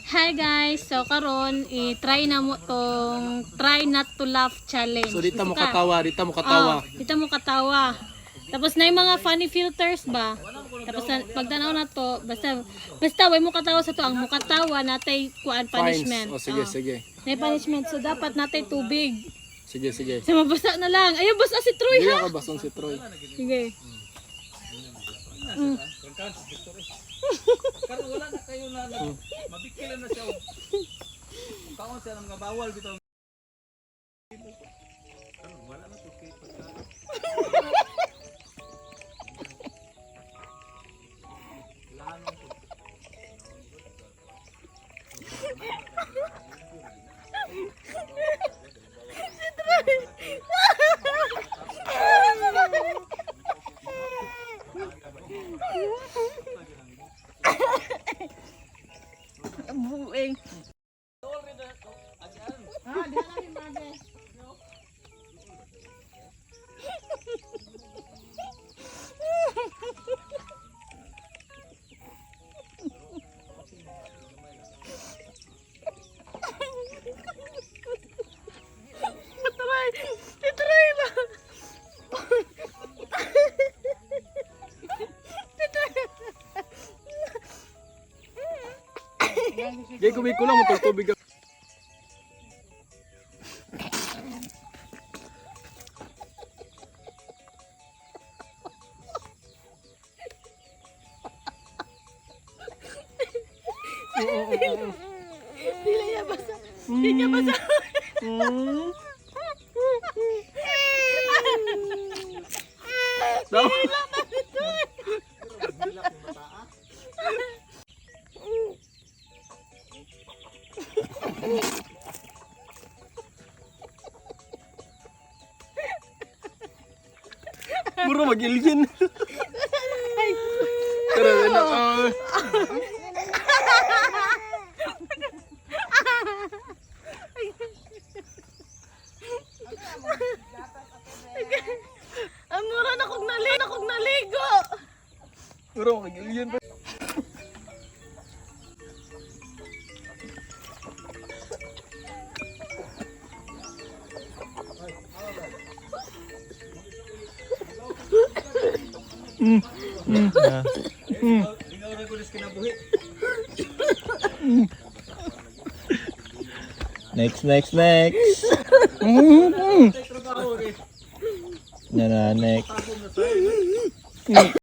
Hi guys! So karon i-try na mo tong try not to laugh challenge. So dita mo Gusto ka? katawa, dita mo katawa. Oh, dito mo katawa. Tapos na yung mga funny filters ba? Tapos na, pagtanaw na to, basta basta way mo katawa sa to ang mukatawa natay kuan punishment. Fines. Oh, sige, Oh. sige. May punishment so dapat natay tubig. Sige, sige. So mabasa na lang. Ayaw basa si Troy Hindi ha. ako bason si Troy. Sige. Karon wala na kayo na mabikilan na siya. Kaon siya ng mga bawal bitaw. Buing. Ah, diha na mi mage. Try, try ba? Gay kumikulang mo tubig. Dili niya basa. Dili niya basa. Daw. Muro mag-ilgin. Pero na oh. Ang mura na kong naligo, kong naligo. Muro mag-ilgin. Lingaw ra ko kinabuhi. Next, next, next. Na na, next.